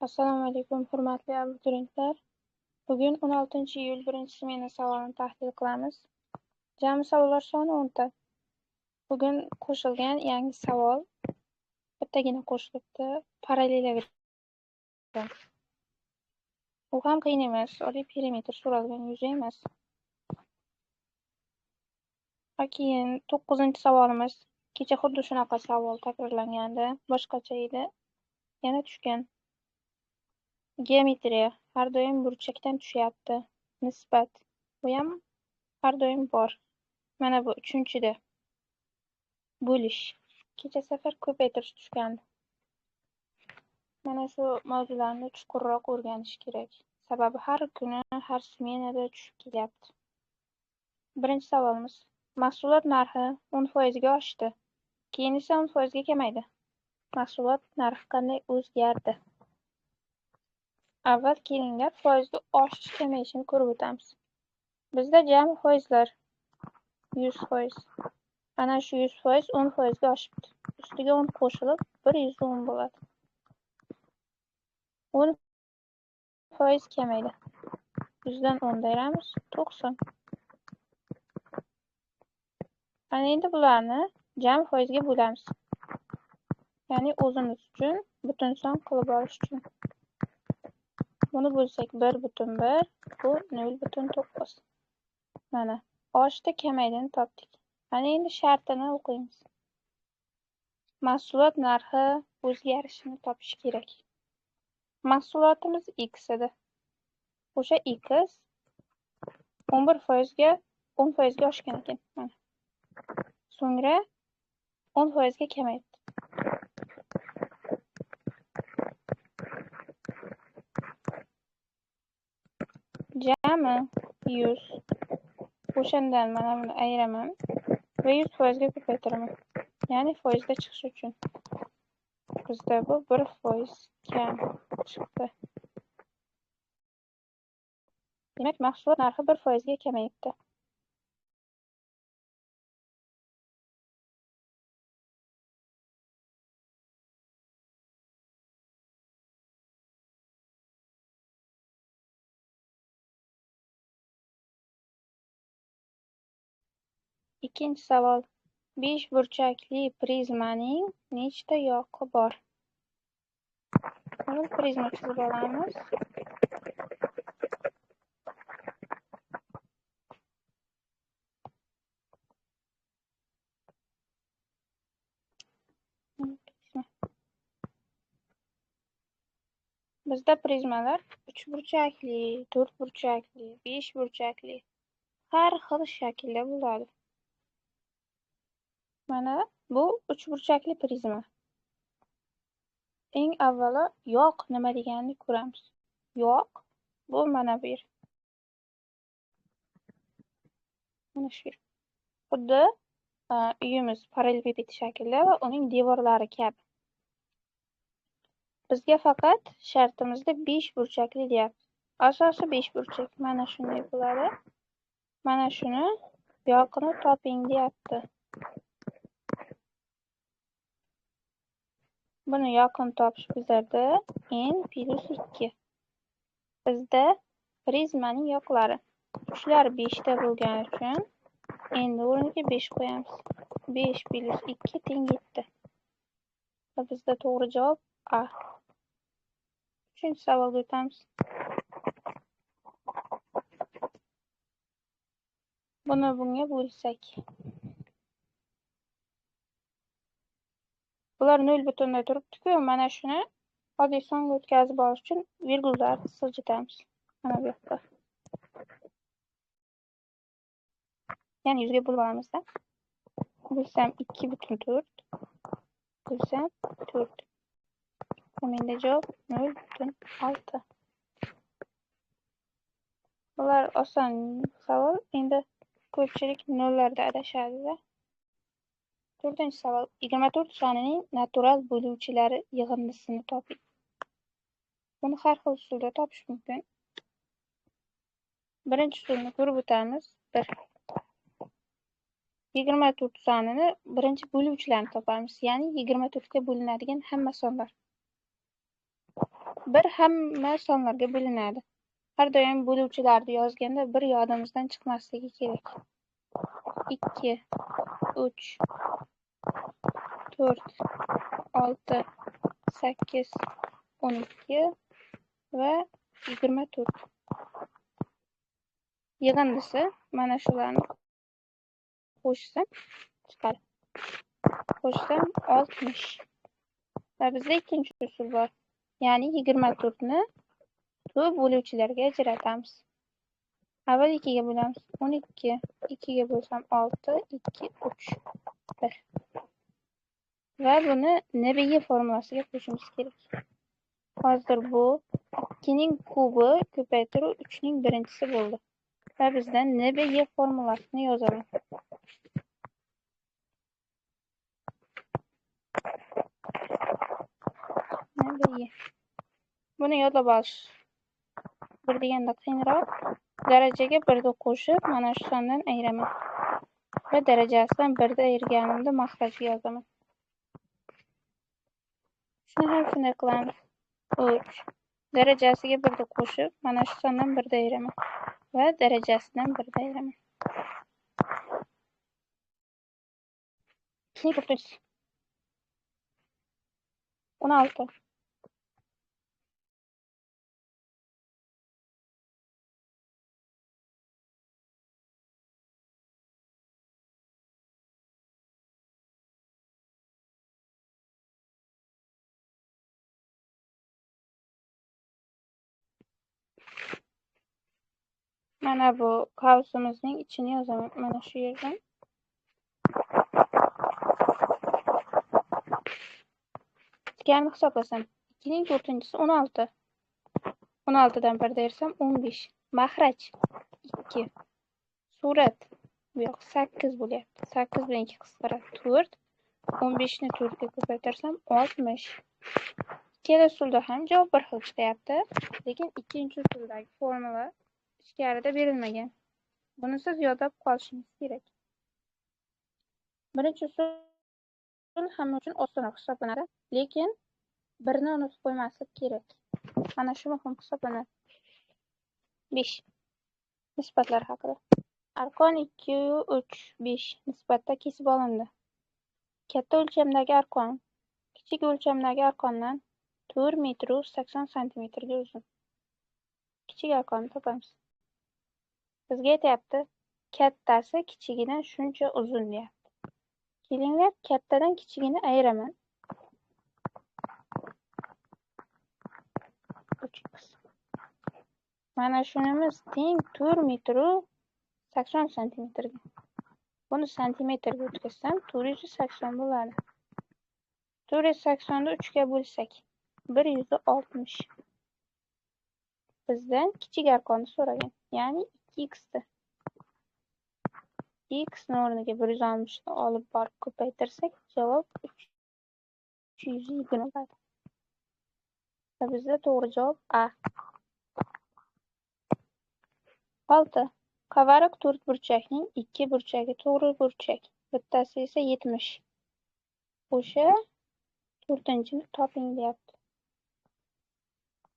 Assalomu alaykum, hurmatli abituriyentlar. Bugun 16-iyul birinchi smena savolini tahlil qilamiz. Jami savollar soni 10 ta. Bugun qo'shilgan yangi savol bittagina qo'shilibdi, parallelogram. U ham qiyin emas, oddiy perimetr so'ralgan, yuza emas. Va keyin 9-savolimiz. Kecha xuddi shunaqa savol takrorlangandi, boshqacha edi. Yana tushgan. Geometriya har doim burchakdan tushyapti. Nisbat. Bu ham har doim bor. Mana bu 3-da. Bo'lish. Kecha safar ko'paytirish tushgandi. Mana shu mavzularni chuqurroq o'rganish kerak. Sababi har kuni, har smenada tushib kelyapti. Birinchi savolimiz. Mahsulot narxi 10% ga oshdi. Keyin esa 10% ga kamaydi. Mahsulot narxi qanday o'zgardi? Avval kelinglar foizni oshish kamayishini ko'rib o'tamiz. Bizda jami foizlar 100%. Ana shu 100% 10% ga oshibdi. Ustiga 10 qo'shilib 110 bo'ladi. 10% kamaydi. 100dan 10 ayiramiz, 90. Ana endi bularni jami foizga bo'lamiz. Ya'ni o'zimiz uchun butun son qilib olish uchun. Buni bo'lsak 1.1, bu 0.9. Mana oshdi, kamaydini topdik. Ana endi shartini o'qiymiz. Mahsulot narxi o'zgarishini topish kerak. Mahsulotimiz x edi. O'sha x 11% ga 10% ga oshgan ekan. Mana. So'ngra 10% ga kamaydi. Jami 100. O'shandan mana buni ayiraman va 100% ga ko'paytiraman. Ya'ni foizda chiqishi uchun. Bizda bu 1% kam chiqdi. Demak, mahsulot narxi 1% ga kamayibdi. Ikkinchi savol. 5 burchakli prizmaning nechta yoqi bor? Avval prizma chizib olamiz. Bizda prizmalar 3 burchakli, 4 burchakli, 5 burchakli har xil shaklda bo'ladi. Mana bu 3 burchakli prizma. Eng avvalo yoq nima deganini ko'ramiz. Yoq bu mana bu yer. Mana shu yer. Xuddi uyimiz parallelepiped shaklida va uning devorlari kabi. Bizga faqat shartimizda 5 burchakli deyapti. Asosi 5 burchak. Mana shunday bo'ladi. Mana shuni yoqini toping deyapti. Buni yoqini topish bizlarda n plus 2. Bizda prizmaning yoqlari 3lar 5 ta bo'lgani uchun n o'rniga 5 qo'yamiz. 5 plus 2 teng 7. Va bizda to'g'ri javob A. 3-savolga o'tamiz. Buni bunga bo'lsak. Bular 0 butunda turibdi-ku, mana shuni oddiy songa o'tkazib olish uchun virgullarni siljitamiz. Mana bu yoqda. Ya'ni 100 ga bo'lib olamizda. Bo'lsam 2.4, bo'lsam 4. Menda javob 0.6. Bular oson savol. Endi ko'pchilik nollarda adashadi-da. 4-savol. 24 sonining natural bo'luvchilari yig'indisini toping. Buni har xil usulda topish mumkin. Birinchi usulni ko'rib o'tamiz. 1. 24 sonini birinchi bo'luvchilarni topamiz. Ya'ni 24 ga bo'linadigan hamma sonlar. Bir hamma sonlarga bo'linadi. Har doim bo'luvchilarni yozganda bir yodimizdan chiqmasligi kerak. 2, 3, 4, 6, 8, 12 va 24. Yig'indisi mana shularni qo'shsam chiqadi. Qo'shsam 60. Va bizda ikkinchi usul bor. Ya'ni 24 ni to'rt bo'luvchilarga ajratamiz. Avval 2 ga bo'lamiz. 12, 2 ga bo'lsam 6, 2, 3, 1. Va buni NBG formulasiga qo'shishimiz kerak. Hozir bu 2 ning kubi ko'paytiruv 3 ning birinchisi bo'ldi. Va bizdan NBG formulasini yozaman. NBG. Buni yodlab olish bir deganda qiyinroq. Darajaga 1ni qo'shib, mana shu sondan ayiraman. Va darajasidan 1ni ayirganimda maxrajga yozaman. Shuni ham shunday qilamiz. 3 darajasiga 1ni qo'shib, mana shu sondan 1ni ayiraman va darajasidan 1ni ayiraman. 2 16. Mana bu qavsimizning ichini yozaman mana shu yerdan. Ichkarini hisoblasam, 2 ning 4-inchisi 16. 16 dan 1 ayirsam 15. Maxraj 2. Surat bu yoq 8 bo'lyapti. 8 bilan 2 qisqaradi 4. 15 ni 4 ga ko'paytirsam 60. Ikkala usulda ham javob bir xil chiqyapti, lekin ikkinchi usuldagi formula ichkarida berilmagan. Buni siz yodlab qolishingiz kerak. Birinchi usul hamma uchun osonroq hisoblanadi, lekin birni unutib qo'ymaslik kerak. Mana shu muhim hisoblanadi. 5. Nisbatlar haqida. Arqon 2, 3, 5 nisbatda kesib olindi. Katta o'lchamdagi arqon kichik o'lchamdagi arqondan 4 metr 80 santimetrga uzun. Kichik arqonni topamiz. Bizga aytayapti, kattasi kichigidan shuncha uzun deyapti. Kelinglar, kattadan kichigini ayiraman. 3x. Mana shunimiz teng 4 metr 80 santimetrga. Buni santimetrga o'tkazsam 480 bo'ladi. 480 ni 3 ga bo'lsak 160. Bizdan kichik arqonni so'ragan, ya'ni 2x ni. X ni o'rniga 160 ni olib borib ko'paytirsak, javob 320 bo'ladi. Va bizda to'g'ri javob A. 6. Qavariq to'rtburchakning 2 burchagi to'g'ri burchak, bittasi esa 70. O'sha to'rtinchini toping deyapti.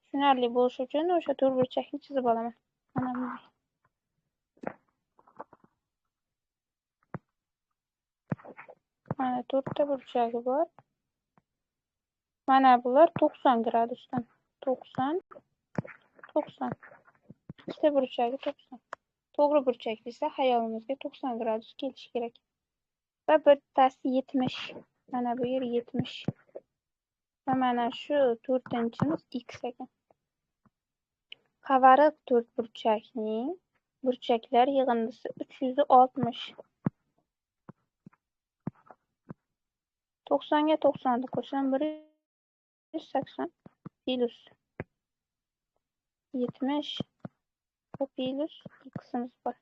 Tushunarli bo'lishi uchun o'sha to'rtburchakni chizib olaman. Mana bunday. Mana to'rtta burchagi bor. Mana bular 90 gradusdan. 90 90. Ikkita burchagi 90. To'g'ri burchak desa xayolimizga 90 gradus kelishi kerak. Va bittasi 70. Mana bu yer 70. Va mana shu to'rtinchimiz x ekan. Qavariq to'rtburchakning burchaklar yig'indisi 360. 90 ga 90 ni qo'shsam 180 plus 70 va plus x'imiz bor.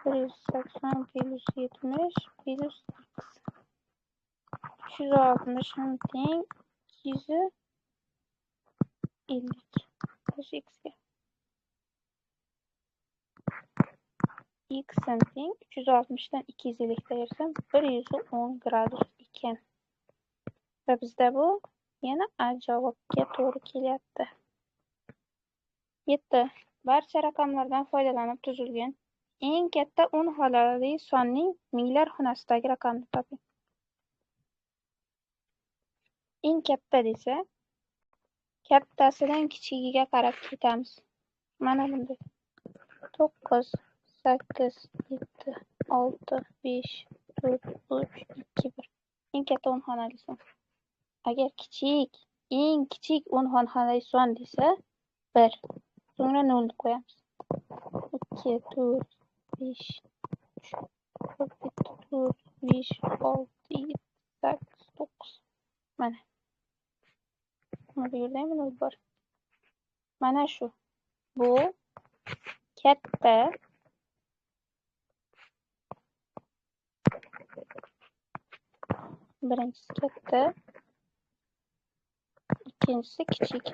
180 plus 70 plus x. 360 ham teng 250 plus x ga. X teng 360 dan 250 ga ayirsam 110 gradus ekan. Va bizda bu yana A javobga to'g'ri kelyapti. 7. Barcha raqamlardan foydalanib tuzilgan eng katta 10 xonali sonning minglar xonasidagi raqamni toping. Eng katta desa, kattasidan kichigiga qarab ketamiz. Mana bunday. 9, 8, 7, 6, 5, 4, 3, 2, 1. Eng katta 10 xonali son. Agar kichik, eng kichik 10 xonali son desa, 1. So'ngra 0 ni qo'yamiz. 2, 4, 5, 3, 4, 5, 6, 7, 8, 9. Mana. Bu yerda ham 0 bor. Mana shu. Bu katta birinchisi katta, ikkinchisi kichik.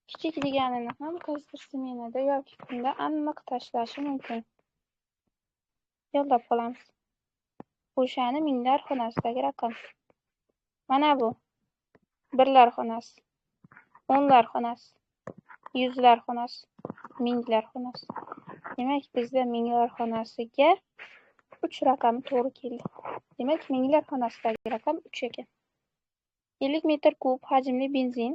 Kichik deganini ham qaysidir smenada yoki kunda aniq tashlashi mumkin. Yo'llab qolamiz. O'shani minglar xonasidagi raqam. Mana bu birlar xonasi, o'nlar xonasi, yuzlar xonasi, minglar xonasi. Demak, bizda minglar xonasiga 3 raqami to'g'ri keldi. Demak, minglar xonasidagi raqam 3 ekan. 50 metr kub hajmli benzin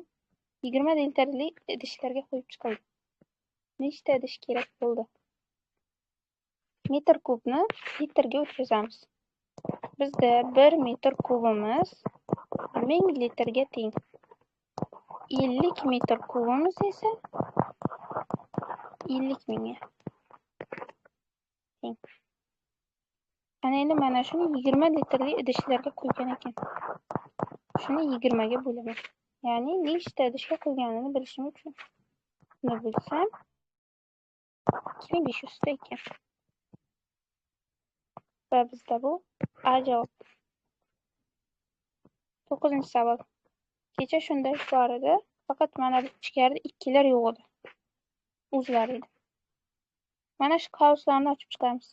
20 litrli idishlarga quyib chiqildi. Nechta idish kerak bo'ldi? Metr kubni litrga o'tkazamiz. Bizda 1 metr kubimiz 1000 litrga teng. 50 metr kubimiz esa 50 mingga teng. Ana endi mana shuni 20 litrli idishlarga quygan ekan. Shuni 20 ga bo'laman. Ya'ni nechta idishga quyganini bilishim uchun. Buni bilsam 2500 ta ekan. Va bizda bu A javob. 9-savol. Kecha shunday bor edi, faqat mana bu ichkarida ikkilar yo'q edi. O'zlari edi. Mana shu qavslarni ochib chiqamiz.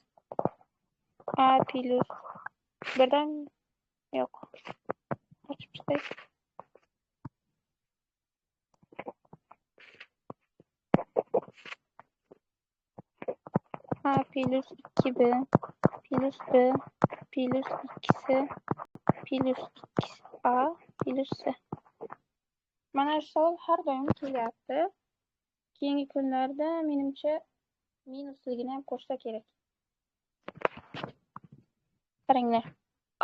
A plus birdan yo'q. Ochib chiqay. A plus 2B plus B plus 2C plus 2A plus C. Mana shu savol har doim kelyapti. Keyingi kunlarda menimcha minusligini ham qo'shsa kerak. Qaranglar.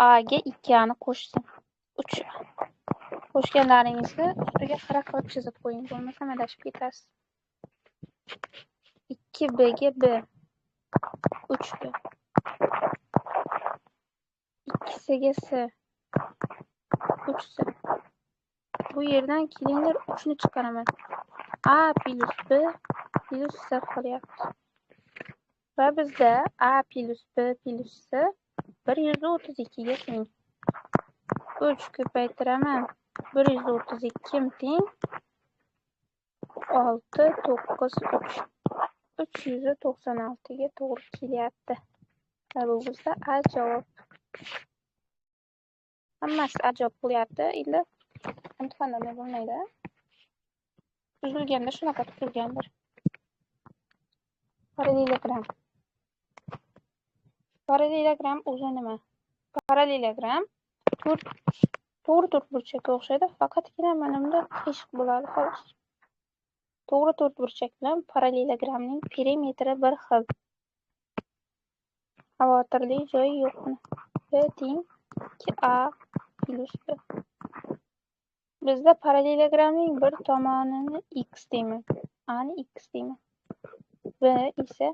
A ga 2A ni qo'shsin. 3. Qo'shganlaringizni ustiga xira qilib chizib qo'ying, bo'lmasam adashib ketasiz. 2B ga B 3B. 2C ga C 3C. Bu yerdan kelinglar 3 ni chiqaraman. A plus B plus C qolyapti. Va bizda A plus B plus C 132 ga teng. 3 ko'paytiraman. 132 teng 6 9 3. 396 ga to'g'ri kelyapti. Va bu bizda A javob. Hammasi A javob bo'lyapti. Endi imtihonda nima bo'lmaydi. Tuzilganda shunaqa tuzilgandir. Parallelogram. Parallelogram o'zi nima? Parallelogram to'g'ri to'rtburchakka o'xshaydi, faqatgina mana bunda qiyshiq bo'ladi xolos. To'g'ri to'rtburchak bilan parallelogramning perimetri bir xil. Xavotirli joyi yo'q buni. B teng 2A plus B. Bizda parallelogramning bir tomonini x deyman, A ni x deyman. B esa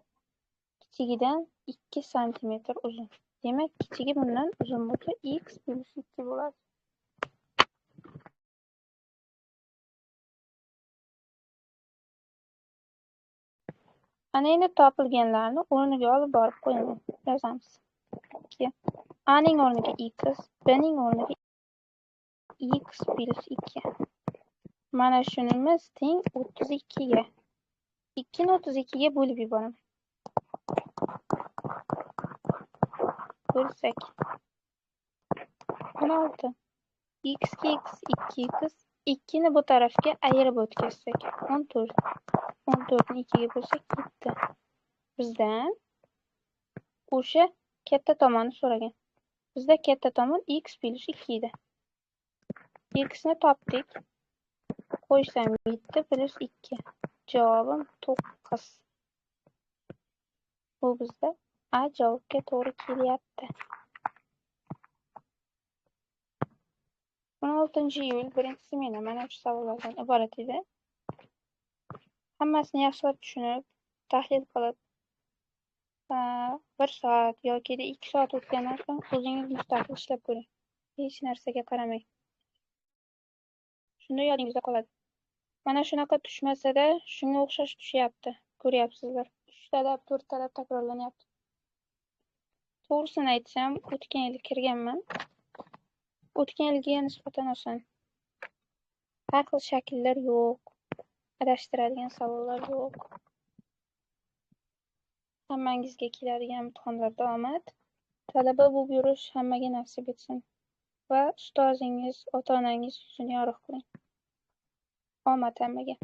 kichigidan 2 sm uzun. Demak, kichigi bundan uzun bo'lsa x plus 2 bo'ladi. Ana endi topilganlarni o'rniga olib borib qo'yaman. Yozamiz. 2. A ning o'rniga x, B ning o'rniga x plus 2. Mana shunimiz teng 32 ga. 2 ni 32 ga bo'lib yuboraman. Bo'lsak 16. X ga x 2x, 2 ni bu tarafga ayirib o'tkazsak 14. 14 ni 2 ga bo'lsak 7. Bizdan o'sha katta tomonni so'ragan. Bizda katta tomon x plus 2 edi. X ni topdik. Qo'ysam 7 plus 2. Javobim 9. Bu bizda A javobga to'g'ri kelyapti. 16-iyul birinchi smena mana shu savollardan iborat edi. Hammasini yaxshilab tushunib, tahlil qilib, 1 soat yoki 2 soat o'tgandan so'ng o'zingiz mustaqil ishlab ko'ring. Hech narsaga qaramang. Shunda yodingizda qoladi. Mana shunaqa tushmasa-da, shunga o'xshash tushyapti. Ko'ryapsizlar. 3 talab, 4 talab takrorlanyapti. To'g'risini aytsam, o'tgan yil kirganman. O'tgan yilgiga nisbatan oson. Har xil shakllar yo'q, adashtiradigan savollar yo'q. Hammangizga keladigan imtihonlarda omad. Talaba bo'lib yurish hammaga nasib etsin va ustozingiz, ota-onangiz yuzini yorug' qiling. Omad hammaga.